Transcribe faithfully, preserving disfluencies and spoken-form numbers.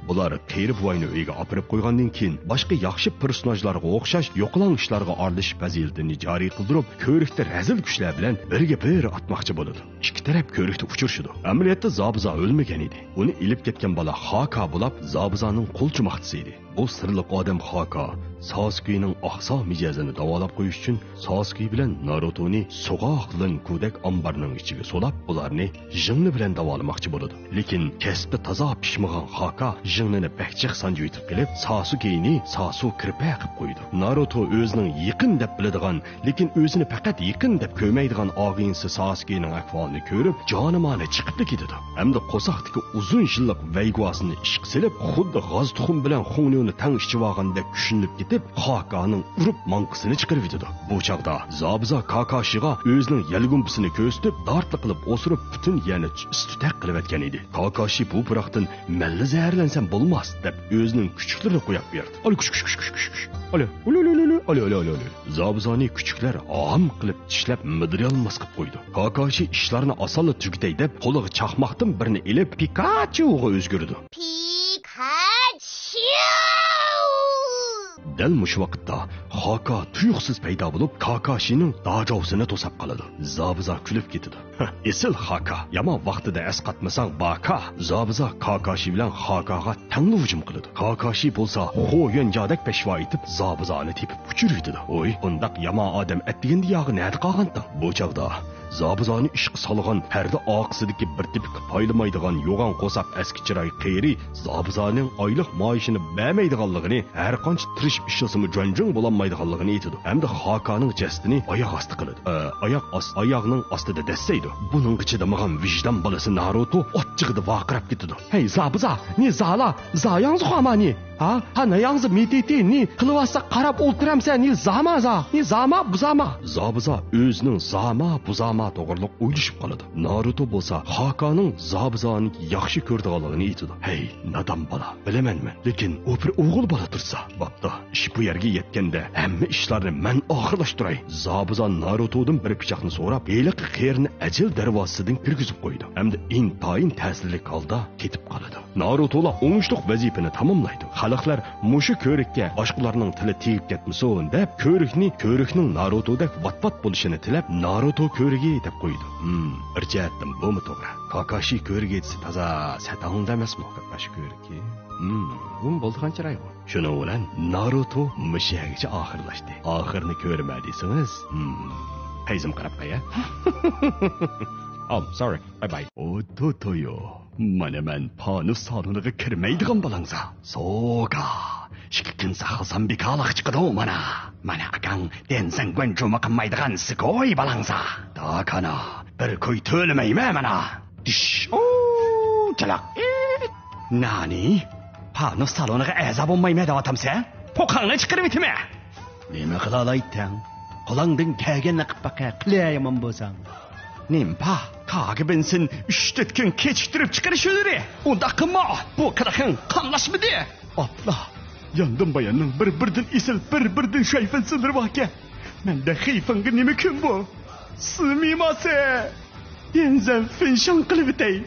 ئۇلار قېرى بوۋاينى ئۆيگە ئاپىرىپ قويغاندىن كېيىن، باشقا ياخشى پېرسوناژلارغا ئوخشاش يوقىلاڭ ئىشلارغا ئارىلىشىپ، پەزىلىتىنى جارى قىلدۇرۇپ، كۆۋرۈكتە رەزىل كۈچلەر بىلەن بىرگە بىر ئاتماقچى بولىدۇ. ئىككى تەرەپ كۆۋرۈكتە ئۇچرىشىدۇ. ئەمەلىيەتتە زابىزا ئۆلمىگەن ئىدى. ئۇنى ئېلىپ كەتكەن بالا خاكا بولاپ، زابىزانىڭ قولچىماقچىسى ئىدى. بۇ سىرلىق ئادەم خاكا ساسۇكېنىڭ ئاقسا مىجەزىنى داۋالاپ قويۇش ئۈچۈن ساسۇكې بىلەن ناروتونى سوغاق لىنكۇدەك ئامبارنىڭ ئىچىگە سولاپ، ئۇلارنى ژىڭنە بىلەن داۋالىماقچى بولىدۇ. لېكىن كەسىپتە تازا پىشمىغان خاكا ژىڭنىنى بەك جىق سانجىۋېتىپ قېلىپ، ساسۇكېنى ساسۇ كىرپە قىلىپ قويىدۇ. ناروتو ئۆزىنىڭ يېقىن دەپ بىلىدىغان، لېكىن ئۆزىنى پەقەت يېقىن دەپ كۆرمەيدىغان ئاغىنىسى ساسۇكېنىڭ ئەھۋالىنى كۆرۈپ، جانىمانى چىقىپلا كېتىدۇ. ھەمدە قورساقتىكى ئۇزۇن يىللىق ۋەيگۇسىنى ئىشقا سېلىپ، خۇددى غاز تۇخۇم بىلەن خۇڭنيۇنى تەڭ ئىچىۋالغاندەك چۈشىنىپ كېتىپ، خاكانىڭ ئۇرۇپ ماڭقىسىنى چىقىرىۋېتىدۇ. بۇ چاغدا زابىزا كاكاشىغا ئۆزىنىڭ يەلگۈمپىسىنى كۆرسىتىپ، دارتلا قىلىپ ئوسۇرۇپ، پۈتۈن يەرنى ئىس-تۈتەك قىلىۋەتكەن ئىدى. كاكاشى بۇ پۇراقتىن مەنلا زەھەرلەنسەم بولماس، دەپ ئۆزىنىڭ كۈچۈكلىرىنى قويۇپ بېرىدۇ. ئالە كۈچ، كۈچ، كۈچ، كۈچ، كۈچ. ئالە، ئۇلۇلۇلۇلۇ، ئالە، ئالە، ئالە، ئالە. زابىزانى كۈچۈكلەر ھام قىلىپ چىشلەپ مىدىرىيالماس قىلىپ قويىدۇ. كاكاشى ئىشلارنى ئاسانلا تۈگىتەي دەپ، قولىغا چاقماقتىن بىرنى ئېلىپ، پىكاچۇغا ئۆزگىرىدۇ. پىكاچۇ! دەل مۇشۇ ۋاقىتتا خاكا تۇيۇقسىز پەيدا بولۇپ، كاكاشىنىڭ داجاۋسىنى توساپ قالىدۇ. زابىزا كۈلۈپ كېتىدۇ. ھە، ئېسىل خاكا، يامان ۋاقتىدا ئەسقاتمىساڭ باكا. زابىزا كاكاشى بىلەن خاكاغا تەڭلا ھۇجۇم قىلىدۇ. كاكاشى بولسا خو يۆنجادەك پەشۋا ئېتىپ، زابىزانى تېپىپ ئۇچۇرۇۋېتىدۇ. ۋوي، بۇنداق يامان ئادەم ئەتىگەندە ياغى نەدە قالغانتىڭ؟ بۇ چاغدا زابىزانى ئىشقا سالغان پەردە ئارقىسىدىكى بىر تېپىككە پايلىمايدىغان يوغان قورساق ئەسكى چىراي قېرى زابىزانىڭ ئايلىق مائاشىنى بەرمەيدىغانلىقىنى، ھەر قانچە تىرىشىپ ئىشلىسىمۇ جۇەنجۇڭ بولالمايدىغانلىقىنى ئېيتىدۇ ھەمدە خاكانىڭ جەسىتىنى ئاياغ ئاستى قىلىدۇ. ئە، ئاياغ ئاست-، ئاياغنىڭ ئاستىدا دەسسەيدۇ. بۇنىڭغا چىدىمىغان ۋىجدان بالىسى ناروتو ئاچچىقىدا ۋارقىراپ كېتىدۇ. ھەي، زابىزا، نى زالا، زاياڭزا خۇاما نى؟ ھا؟ ھا، ناياڭزا مىتىتى نى قىلىۋاتسا قاراپ ئولتۇرامسەن، نى زاما زا، نى زاما بۇزاما. زابىزا ئۆزىنىڭ زاما بۇزاما توغرىلىق ئويلىشىپ قالىدۇ. ناروتو بولسا خاكانىڭ زابىزانى ياخشى كۆرىدىغانلىقىنى ئېيتىدۇ. ھەي، نادان بالا، بىلىمەنمەن، لېكىن ئۇ بىر ئوغۇل بالا تۇرسا. بوپتۇ، ئىش بۇ يەرگە يەتكەندە ھەممە ئىشلارنى مەن ئاخىرلاشتۇراي. زابىزان ناروتودىن بىر پىچاقنى سوراپ، ھېلىقى قېرىنى ئەجەل دەرۋازىسىدىن كىرگۈزۈپ قويىدۇ ھەمدە ئىنتايىن تەسىرلىك ھالدا كېتىپ قالىدۇ. ناروتولا ئوڭۇشلۇق ۋەزىپىنى تاماملايدۇ. خەلقلەر مۇشۇ كۆۋرۈككە باشقىلارنىڭ تىلى تېگىپ كەتمىسۇن دەپ، كۆۋرۈكنى، كۆۋرۈكنىڭ ناروتودەك ۋات-ۋات بولۇشىنى تىلەپ، ناروتو كۆۋرۈكى دەپ قويىدۇ. ھىم، بىر جەھەتتىن بۇمۇ توغرا. كاكاشى كۆۋرۈكى دېسە تازا سەت ئاڭلىدى ئەمەسمۇ، كاكاشى كۆۋرۈكى؟ ھىم، بۇمۇ بولىدىغان چىرايغۇ. شۇنىڭ بىلەن ناروتو مۇشۇ يەرگىچە ئاخىرلاشتى. ئاخىرىنى كۆرىمەن دېسىڭىز، ھىم، پەيزىم قاراپ قويە. Oh, sorry. باي باي. ئو، توتويو. مانا مەن پانۇس سالونىغا كىرمەيدىغان بالاڭزا. سوگا. ئىككى كۈن ساقلىسام بىكارلىققا چىقىدۇ مانا. مانا ئاكاڭ دەنسەڭگۈەن جۇما قىلمايدىغان سىكوي بالاڭزا. داكانا. بىر كوي تۆلىمەيمەن مانا. دىش. ئۇ، چالاق. نانى؟ پانۇس سالونىغا ئەزا بولمايمەن دەۋاتامسەن؟ پوقاڭنى چىقىرىۋېتىمەن. نېمە قىلالايتتىڭ؟ قولۇڭدىن كەلگەننى قىپ باقە، قىلە يامان بولساڭ. نېمپا، كاگا بىنسىن ئۈچ تۆت كۈن كېچىكتۈرۈپ چىقىرىش ھۈنىرى. ئۇنداق قىلما، بۇ قىلىقىڭ قاملاشمىدى. ئاپلا، ياندىن باياننىڭ بىر-بىردىن ئېسىل، بىر-بىردىن شايفىنسىلىرى باركەن. مەندە خېيفىڭغا نېمە كۈن بۇ؟ سىمىماسى! يەنزەن فىنشاڭ قىلىۋېتەي.